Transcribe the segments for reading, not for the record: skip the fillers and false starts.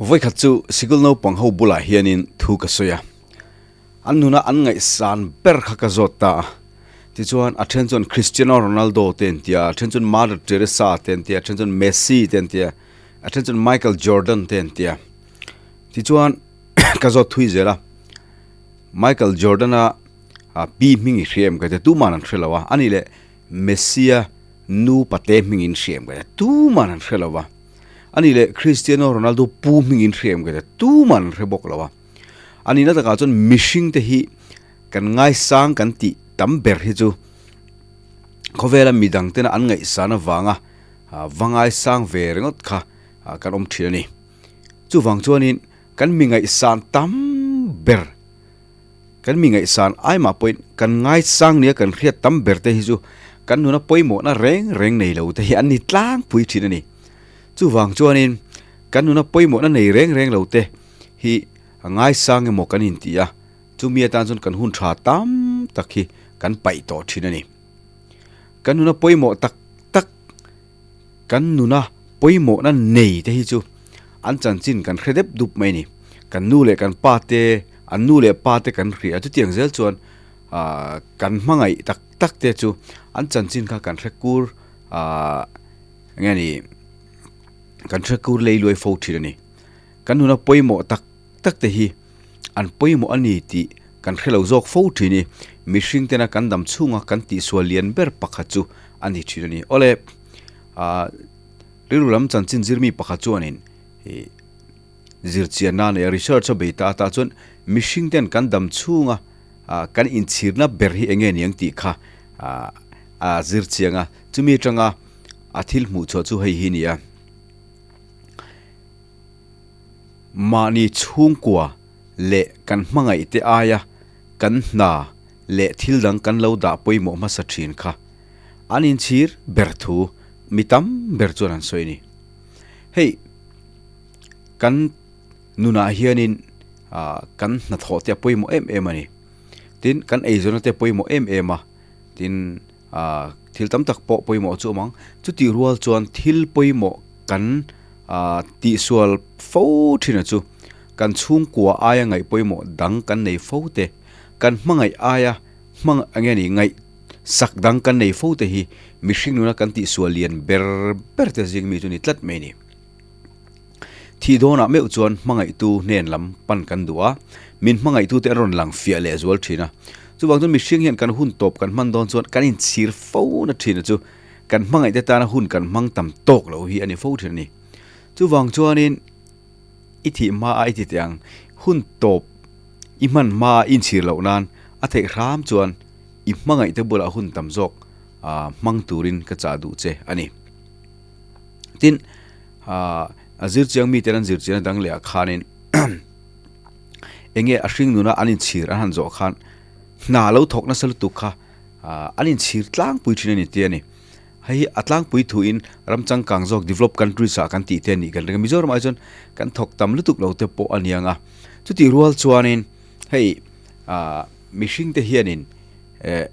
Vawikhat chu sikul naupang ho bulah hianin thu ka sawi a, an nuna an ngaihsan ber kha ka zawt ta a. Tichuan a then chuan Cristiano Ronaldo te an ti a, a then chuan Mother Teresa te an ti a, a then chuan Messi te an ti a, a then chuan Michael Jordan te an ti a. Tichuan ka zawt thui zel a, Michael Jordan-a pi hming i hria em ka ti a, tuman an hre lo a, ani leh Messi-a nu pate hming in hria em ka ti a, tuman an hre lo a. Ani leh Cristiano Ronaldo pu hming in hria em ka ti a, tuman an hre bawk lo a. Ani na takah chuan mihring te hi kan ngaisang kan tih tam ber hi chu khawvela midang tena an ngaihsan avanga va ngaisang ve ringawt kha kan awm thin a ni. Chuvang chuanin kan mi ngaihsan tam ber, kan mi ngaihsan ai mah pawhin kan ngaisang nia kan hriat tam ber te hi chu kan nuna pawimawhna reng reng nei lo te hi an ni tlangpui thin a ni. Chuvang chuanin kan nuna pawimawhna nei reng reng lo te hi a ngaisang emaw kan inti a, chumi atan chuan kan hun tha tam tak hi kan paih tawh thin a ni. Kan nuna pawimawh tak tak, kan nuna pawimawhna nei te hi chu an chanchin kan hre dep dup mai a ni. Kan nu leh kan pa te, an nu leh pa te kan hria chutiang zel chuan ahh kan hmangaih tak tak te chu an chanchin kha kan hre kur ahh eng nge ni kan hre kur lei luai fo thin a ni. Kan nuna pawimawh tak tak te hi an pawimawh a ni tih kan hre lo zawk fo thin i, mihring tena kan dam chhunga kan tihsual lian ber pakhat chu a ni thin a ni. Awle, ah rilru lam chanchin zirmi pakhat chuanin ih zirchianna nei a research a bei ta a tah chuan mihring ten kan dam chhunga ah kan inchhirna ber hi eng nge niang tih kha ah a zirchiang a, chumi atanga a thil hmuh chhuah chu hei hi a ni a. Mahni chhungkua leh kan hmangaih te aia kan hna leh thil dang kan lo dah pawimawh hmasa thin kha an inchhir ber thu mi tam ber chuan an sawi a ni. Hei kan nunah hianin ah kan hnathawh te a pawimawh em em a ni. Tin, kan eizawnna te a pawimawh em em a, tin ah thil tam tak pawh pawimawh chu a awm ang. Chutih rual chuan thil pawimawh kan ah tihsual fo thin a chu kan chhungkua aia ngaih pawimawh dang kan nei fo te, kan hmangaih aia hmang eng nge ni ngaih sak dang kan nei fo te hi mihring nuna kan tihsual lian ber ber te zing mi chu ni tlat mai a ni. Thih dawnah meuh chuan hmangaihtu hnen lam pan kan duh a, min hmangaihtute an rawn lang fiah leh zual thin a. Chuvang chuan mihring hian kan hun tawp kan hman dawn chuan kan inchhir fo na thin a chu kan hmangaihte tana hun kan hmang tam tawk lo hi a ni fo thin a ni. Chuvang chuanin i thih hma a i ti teh ang, hun tawp i hman hma a inchhir loh nan a theih hram chuan i hmangaihte bulah hun tam zawk hmang turin ka chah duh che a ni. Tin, a zir chiang mite an zir chian a dang leh ah khanin eng nge a hring nuna an inchhir an han zawh khan hna lo thawk nasa lutuk kha an inchhir tlangpui thin a ni tih a ni. Hei hi a tlangpui thuin ram changkang zawk develop countries ah kan tih te a nih kan ring a, Mizoram ah hi chuan kan thawk tam lutuk lo te pawh a niang a. Chutih rual chuanin hei mihring te hianin eh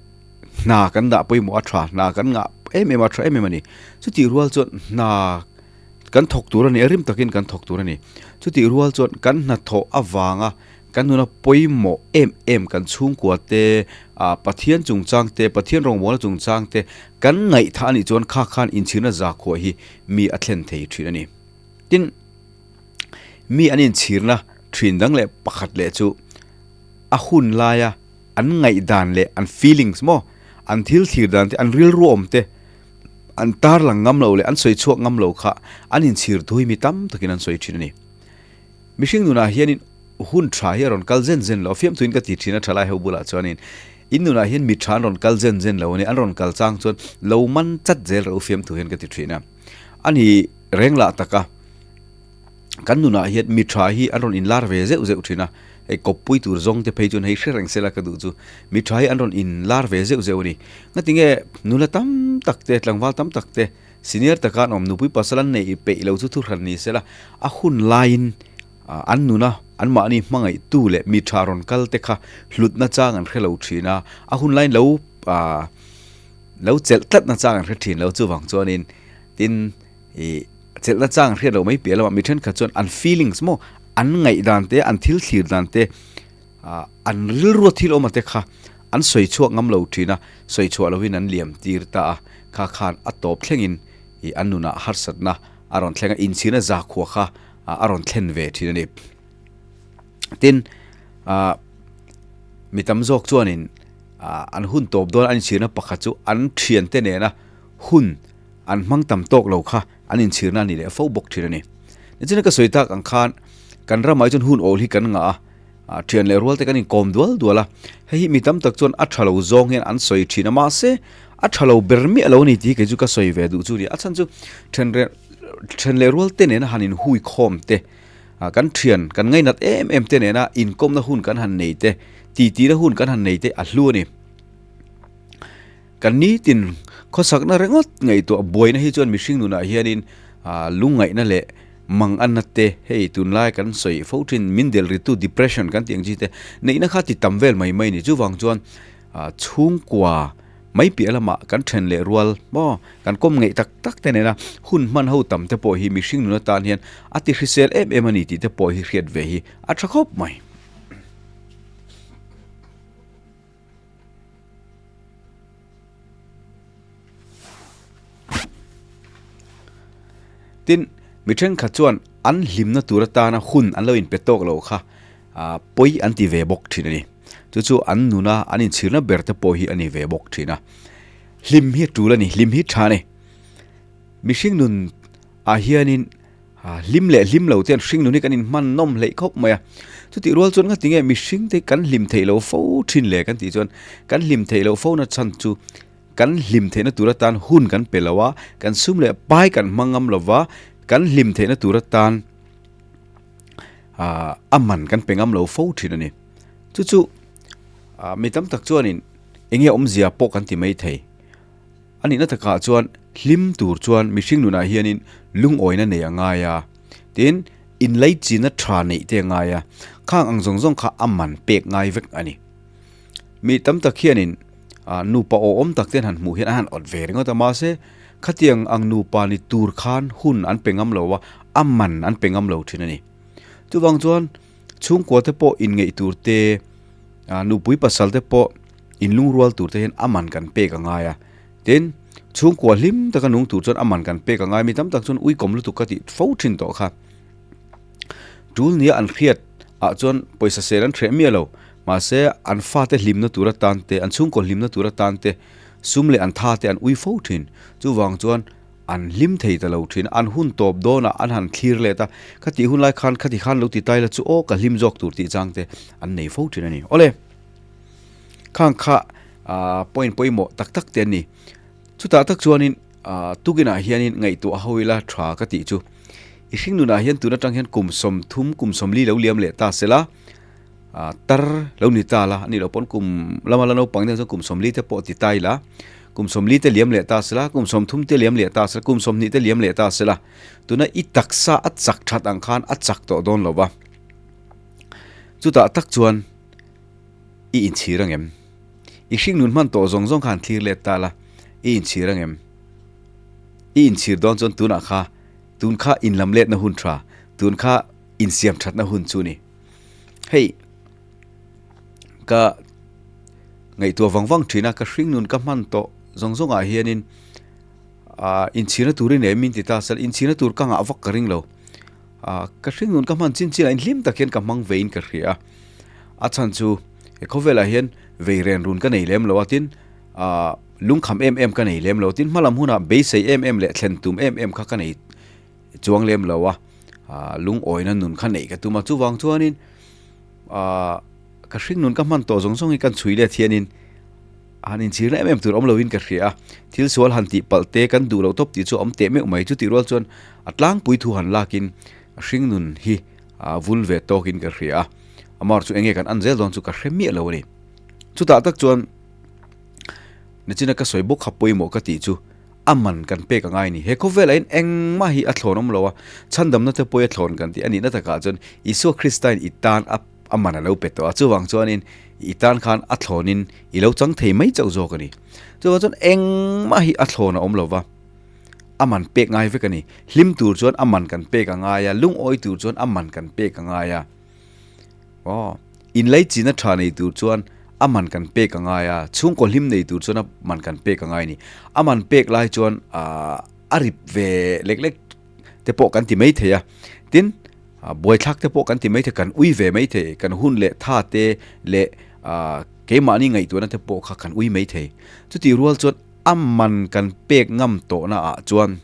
hna kan dah pawimawh a tha, hna kan ngah em em a tha em em a ni. Chutih rual chuan hna kan thawk tur a ni a, rim takin kan thawk tur a ni. Chutih rual chuan kan hnathawh avanga kan nuna pawimawh em em kan chhungkua te, ah Pathian chungchang te, Pathian rawngbawlna chungchang te kan ngaihthah a nih chuan kha khan inchhirna zakhuah hi mi a thlen thei thin a ni. Tin, mi an inchhirna thin dang leh pakhat leh chu a hun laia an ngaihdan leh an feelings maw, an thil thlir dan te, an rilru awm te, an tarlang ngam lo leh an sawi chhuak ngam lo kha an inchhir thui mi tam takin an sawi thin a ni. Mihring nunah hianin hun tha hi a rawn kal zen zen lo a, fiamthuin ka ti thin a thalai ho bulah chuanin in nunah hian mi tha an rawn kal zen zen lo a ni, an rawn kal chang chuan lo man chat zel rawh u fiamthu hian ka ti thin a. A ni reng lah taka kan nunah hian mi tha hi an rawn inlar ve zeuh zeuh thin a, hei kawppui tur zawng te phei chuan hei hre reng sela ka duh chu mi tha hi an rawn inlar ve zeuh zeuh a ni. Ngatinge nula tam tak te tlangval tam tak te senior taka an awm nupui pasal an neih peih lo chu thuhran ni sela a hun laiin an nuna anmahni hmangaihtu leh mi tha rawn kal te kha hlutna chang an hre lo thin a, a hun laiin lo lo chelh tlatna chang an hre thin lo chuvang chuanin tin ih. chelhna chang hriat loh mai piah lamah mi thenkhat chuan an feelings maw an ngaihdan te an thil thlir dan te ah an rilrua thil awm ate kha an sawi chhuak ngam lo thin a, sawi chhuah lovin an liam tir ta a, kha khan a tawp thlengin ih an nunah harsatna a rawn thleng a, inchhirna zakhua kha a rawn thlen ve thin a ni. Tin, ah mi tam zawk chuanin ah an hun tawp dawn an inchhirna pakhat chu an thiante nena hun an hmang tam tawk lo kha an inchhirna a ni leh fo bawk thin a ni. Nichina ka sawi tak ang khan kan ramah hi chuan hun awl hi kan ngah a, ah thian leh rual te kan inkawm dual dual a, hei hi mi tam tak chuan a tha lo zawng hian an sawi thin a, mahse a tha lo ber miah lo a ni tih hi kei chu ka sawi ve duh chu a ni. A chhan chu then reh then leh rual te nena han inhui khawm te, ah kan thian kan ngainat em em te nena inkawmna hun kan han nei te, titihna hun kan han nei te a hlu a ni. Kan nitin khawsakna ringawt ngaihtuah buaina hi chuan mihring nunah hianin lungngaihna leh manganna te hei tunlai kan sawi fo thin min del ritu depression kan tih ang chi te neihna kha ti tam vel mai mai a ni. Chuvang chuan chhungkua mai piah lamah kan then leh rual maw kan kawm ngeih tak tak te nena hun hman ho tam te pawh hi mihring nun atan hian a ti hrisel em em a ni tih te pawh hi hriat ve hi a tha khawp mai. Tin, mi thenkhat chuan an hlimna tur atana hun an lo inpe tawk lo kha ah pawi an ti ve bawk thin a ni. Chu chu an nuna an inchhirna ber te pawh hi a ni ve bawk thin a. Hlim hi a tul a ni, hlim hi tha a ni. Mihring nun ah hianin Hlim leh hlim lo te an hring nun hi kan inhman nawm hleih khawp mai a. Chutih rual chuan ngatinge mihring te kan hlim theih lo fo thin le kan tih chuan kan hlim theih loh fo na chhan chu kan hlim theihna tur atan hun kan pe lo a, kan sum leh pai kan hmang ngam lo va, kan hlim theihna tur atan a man kan pe ngam lo fo thin a ni. Chu chu mi tam tak chuanin enge awmzia pawh kan ti mai thei. A nihna takah chuan hlim tur chuan mihring nunah hianin lungawina nei a ngai a, tin inlaichinna tha neih te a ngai a, khang ang zawng zawng kha a man pek ngai vek a ni. Mi tam tak hianin nupa awhawm tak ten han hmuh hian a han awt ve ringawt a, mahse khatiang ang nupa ni tur khan hun an pe ngam lo a, a man an pe ngam lo thin a ni. Chuvang chuan chhungkua te pawh inngeih tur te, nupui pasal te pawh inlungrual tur te hian a man kan pek a ngai a, tin chhungkua hlim taka nung tur chuan a man kan pek a ngai, mi tam tak chuan uikawm lutuk ka tih fo thin tawh kha. Tul nia an hriat ah chuan pawisa sel an hreh miah lo, mahse an fate hlimna tur atan te, an chhungkaw hlimna tur atan te sum leh an tha te an ui fo thin, chuvang chuan an hlim thei ta lo thin a, an hun tawp dawnah an han thlir let a, khati hun lai khan khati khan lo ti tai la chu aw ka hlim zawk tur tih chang te an nei fo thin a ni. Awle! Khang kha point pawimawh tak tak te an ni. Chutah tak chuanin tukinah hianin ngaihtuah ho ila tha ka tih chu. I hring nunah hian tun atang hian kum 30 kum 40 lo liam leh ta sela tar lo ni ta la anih loh pawn kum lama la naupang deuh chuan kum 40 te pawh ti ta ila kum 40 te liam leh ta sela kum 30 te liam leh ta sela kum 20 te liam leh ta sela tuna i taksa a chak that ang khan a chak tawh dawn lo va. Chutah tak chuan I inchhir angem? I hringnun hman tawh zawng zawng kha han thlir let ta la, i inchhir angem? I inchhir dawn chuan tunah kha, tun kha inlam letna hun tha, tun kha insiam thatna hun chu ni. Hei, ka ngaihtuah vang vang thin a, ka hringnun ka hman tawh zawng zawngah hianin ah inchhirna turin em min ti ta sel, inchhirna tur ka ngah vak ka ring lo. Ah, ka hringnun ka hman chin chinah in hlim tak hian ka hmang veiin ka hria a. A chhan chu he khawvelah hian vei ren run ka nei lem lo a, tin ah lungkham em em ka nei lem lo, tin hmalam hunah beisei em em leh thlen tum em em kha ka nei chuang lem lo a, ah lungawina nun kha neih ka tum a, chuvang chuanin ah ka hringnun ka hman tawh zawng zawng hi kan chhui let hianin han inchhirna em em tur awm loin ka hria a, thil sual han tih palh te kan duh loh tawp tih chu a awm teh meuh mai, chutih rual chuan a tlangpui thu han lakin hringnun hi a vul ve tawkin ka hria a, amar chu enge kan an zel dawn chu ka hre miah lo a ni. Chutah tak chuan nichina ka sawi bawk kha pawimawh ka tih chu a man kan pek a ngai a ni. He khawvelah hian engmah hi a thlawn awm lo a, chhandamna te pawh hi a thlawn kan tih a nihna takah chuan Isua Kristain i tan a a man a lo pe tawh a, chuvang chuanin i tan khan a thlawnin i lo chang thei mai chauh zawk a ni. Chuvang chuan engmah hi a thlawn a awm lo va, a man pek ngai vek a ni. Hlim tur chuan a man kan pek a ngai a, lungawi tur chuan a man kan pek a ngai a. Aw, inlaichinna tha nei tur chuan a man kan pek a ngai a, chhungkaw hlim nei tur chuan a man kan pek a ngai a ni. A man pek lai chuan aah a rip ve lek lek te pawh kan ti mai thei a, tin buaithlak te pawh kan ti mai thei, kan ui ve mai thei, kan hun leh tha te leh aah keimahni ngaihtuahna te pawh kha kan ui mai thei. Chutih rual chuan a man kan pek ngam tawhna ah chuan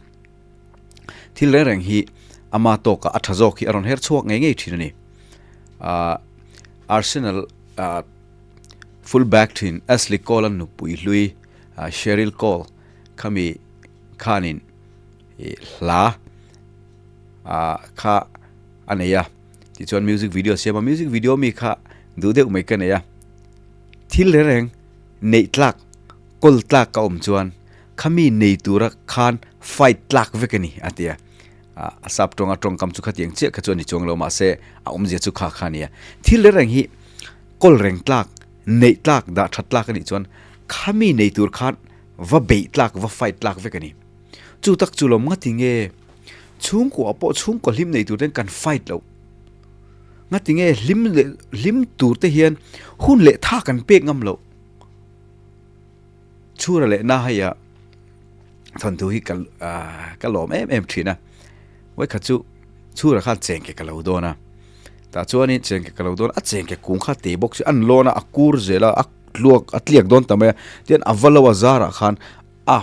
thil reng reng hi ama tawkah a tha zawk hi a rawn her chhuak ngei ngei thin a ni. Aah Arsenal ah full back thin Ashley Cole a nupui hlui Cheryl Cole khami khanin ih hla ah kha a nei a tichuan music video a siam a music video mi kha duh deuh mai ka nei a thil reng reng neih tlak kawl tlak ka awm chuan khami nei tura khan fight tlak vek a ni a ti a ah a sap tawnga tawngkam chu khatiang chiah kha chu a ni chuang lo mahse a awmzia chu kha kha a ni a thil reng reng hi kawl reng tlak neih tlak dah that tlak a nih chuan khami nei tur khan va beih tlak va fight tlak vek a ni. Chu tak chu lawm ngati nge chhungkua pawh chhungkaw hlim nei tur ten kan fight loh. Ngati nge hlim leh hlim tur te hian hun leh tha kan pek ngam loh. Chhura leh na hei a thawnthu hi ka ka lawm em em thin a. Vawikhat chu chhura khan chengke ka lo dawn a. Tah chuanin chengke ka lo dawn a chengke kung kha te bawk si an lawn a a kur zel a a tluak a tliak dawn ta mai a. Tian a va lo a zarah khan a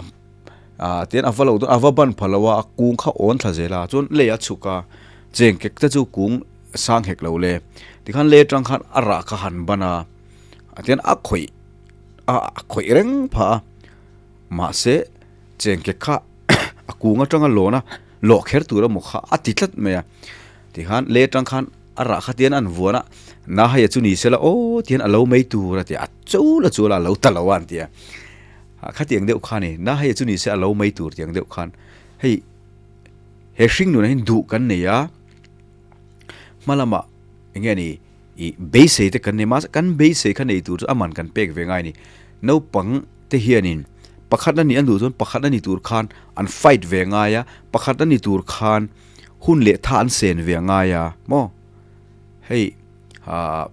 ah tian a va lo dawn a va ban pha lo a a kung kha awn thla zel a chuan lei a chhuk a cheng kek te chu kung sang hek lo le tikhan lei atang khan a rah kha han ban a a tian a khawih a a khawih reng phah a mahse cheng kek kha a kung atanga lawn a lawh kher tur emaw kha a ti tlat mai a tikhan lei atang khan a rah kha tian an vuan a na hei a chu ni sela aw tian a lo mai tur a ti a chul a chul a a lo ta lo a an ti a. Ah khatiang deuh kha ni, na hei chu ni se a lo mai tur tiang deuh khan hei he hring nunah hian duh kan nei a, hma lamah eng nge ni ih beisei te kan nei mahse kan beisei kha nei tur chu a man kan pek ve ngai a ni. Naupang te hianin pakhat a nih an duh chuan pakhat a ni tur khan an fight ve ngai a, pakhat a ni tur khan hun leh tha an sen ve ngai a maw hei ah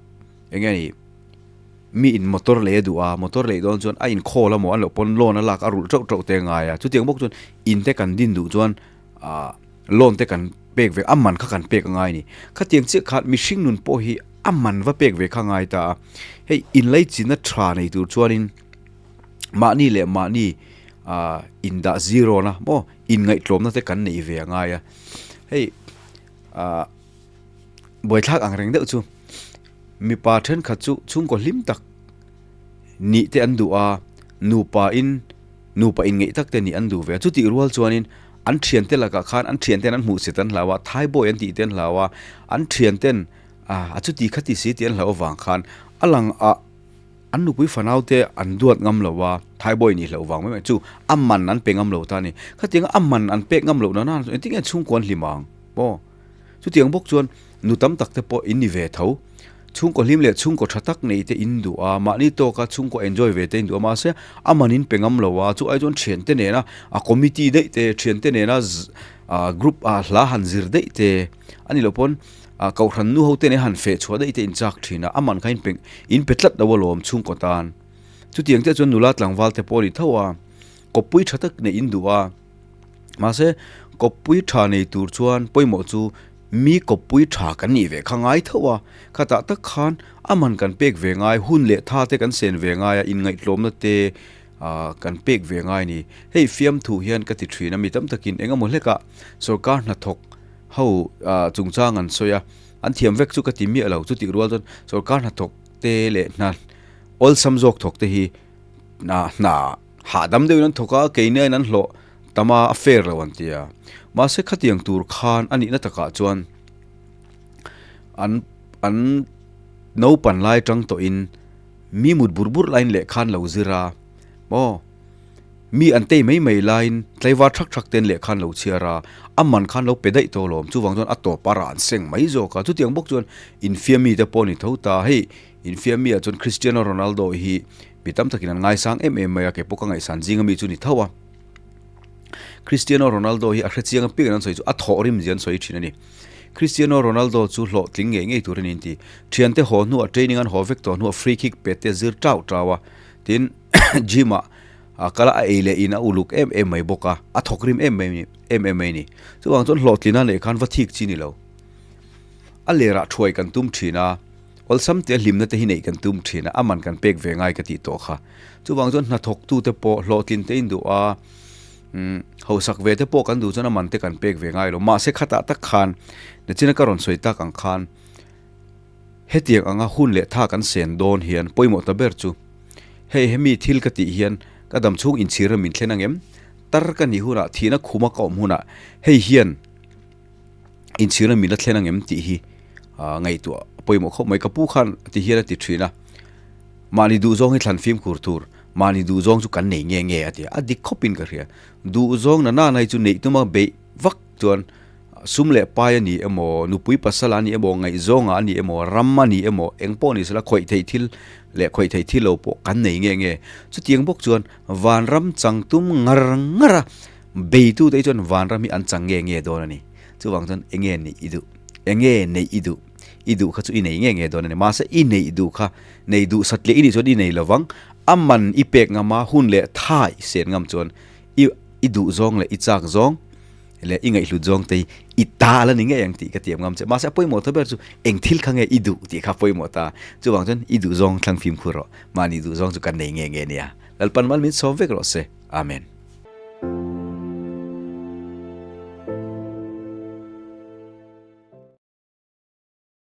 eng nge ni. Mi in motor lei a duh a, motor lei dawn chuan a inkhawl a maw an loh pawn loan a lak a rulh teuh teuh te a ngai a, chutiang bawk chuan in te kan din duh chuan ah loan te kan pek ve a man kha kan pek a ngai a ni. Khatiang chiah khan mihring nun pawh hi a man va pek ve kha a ngai ta a, hei inlaichinna tha nei tur chuanin mahni leh mahni ah indah zero na maw inngaihtlawmna te kan neih ve a ngai a, hei ah buaithlak ang reng deuh chu. Mipa thenkhat chu chhungkaw hlim tak nih te an duh a, nupa in nupa inngeih tak te nih an duh ve a. Chutih rual chuanin an thiante lakah khan an thianten an hmuhsit an hlau a, thaibawi an tih te an hlau a, an thianten a chuti khati si tih an hlauh avang khan a lang ah an nupui fanau te an duat ngam lo a, thaibawi nih hlauh vang mai mai chu a man an pe ngam lo ta a ni. Khatianga a man an pek ngam loh nana engtin nge chhungkaw an hlim ang maw? Chutiang bawk chuan nu tam tak te pawh in ni ve tho. Chhungkaw hlim leh chhungkaw tha tak nei te in duh a, mahni tawka chhungkaw enjoy ve te in duh a, mahse a man in pe ngam lo a, chu ai chuan thiante nena a committee daih te, thiante nena group ah hla han zir daih te a ni loh pawn kohhran nu ho te nen han feh chhuah daih te in chak thin a, a man kha in pe in pe tlat lo alawm chhungkaw tan. Chutiang te chuan nula tlangval te pawh a ni tho a, kawppui tha tak neih in duh a. Mahse, kawppui tha nei tur chuan pawimawh chu mi kawppui tha kan nih ve kha ngai tho a, khatah tak khan a man kan pek ve ngai, hun leh tha te kan sen ve ngai a, inngaihtlawmna te kan pek ve ngai a ni. Hei fiamthu hian ka ti thin a, mi tam takin eng emaw hlekah sorkar hnathawk ho chungchang an sawi a, an thiam vek chu ka ti miah lo, chutih rual chuan sorkar hnathawk te leh hna awlsam zawk thawk te hi hna Hahdam deuhin an thawk a, keini aiin an hlawh tam a, a fair lo an ti a. Mahse khatiang tur khan a nihna takah chuan an an naupan lai tang tawhin mi mut bur bur laiin lehkha an lo zir a, maw mi an tei mai mai laiin tlaivar thak thak ten lehkha an lo chhiar a, a man khan lo pe daih tawh alawm, chuvang chuan a tawp a rah an seng mai zawk a, chutiang bawk chuan infiammi te pawh a ni tho ta, hei infiammi ah chuan Cristiano Ronaldo hi Mi tam takin an ngaisang em em mai a, kei pawh ka ngaihsan zing ami chu ni tho a. Cristiano Ronaldo hi a hrechiang apiangin an sawi chu a thawhrim zia an sawi thin a ni. Cristiano Ronaldo chu hlawhtling ngei ngei tur a ni an ti. Thiante haw hnuah training an haw vek tawh hnuah free kick pe te zir tau tau a, tin gym ah a kal a ei leh in a uluk em em mai bawk a, a thawkrim em em em em mai a ni. Chuvang chuan hlawhtlina leh khan va thik chi ni lo. A lerah thuai kan tum thin a, awlsam te hlimna te hi neih kan tum thin a, a man kan pek ve ngai ka tih tawh kha. Chuvang chuan hnathawktu te pawh hlawhtlin te in duh a, umm hausak ve te pawh kan duh chuan a man te kan pek ve ngai lo. Mahse khatah tak khan nachina ka rawn sawi tak ang khan hetiang anga hun leh tha kan sen dawn hian pawimawh ta ber chu hei hemi thil ka tih hian ka dam chhung inchhir a min thlen ang em? Tar ka nih hunah thihna khuma ka awm hunah hei hian inchhir a min la thlen ang em tih hi ngaihtuah a pawimawh khawp mai. Ka pu khan ti hian a ti thin a, mahni duhzawng hi thlan fimkhur tur, mahni duhzawng chu kan nei nge nge a ti a, a dik khawpin ka hria. Duhzawng na nana hi chu neih tuma beih vak chuan sum leh pai a ni emaw, nupui pasal a ni emaw, ngaihzawngah a ni emaw, ram a ni emaw, eng pawh ni sela khawih theih thil leh khawih theih thil lo pawh kan nei nge nge. Chutiang bawk chuan vanram chang tum ngar ngar a, Beitute hi chuan vanram hi an chang nge nge dawn a ni. Chuvang chuan enge neih i duh? Enge neih i duh? I duh kha chu i nei nge nge dawn a ni. Mahse i neih duh kha, nei duh satliah i nih chuan i nei lo vang. A man i pek ngam a, hun leh tha i sen ngam chuan i i duh zawng leh i chak zawng leh i ngaihhlut zawng te hi i ta la ni ngei ang tih ka tiam ngam che. Mahse a pawimawh ta ber chu eng thil kha nge i duh tih kha a pawimawh ta. Chuvang chuan i duh zawng thlang fimkhur rawh. Mahni duh zawng chu kan nei nge nge nia. Lalpan mal min sawm vek rawh se. Amen.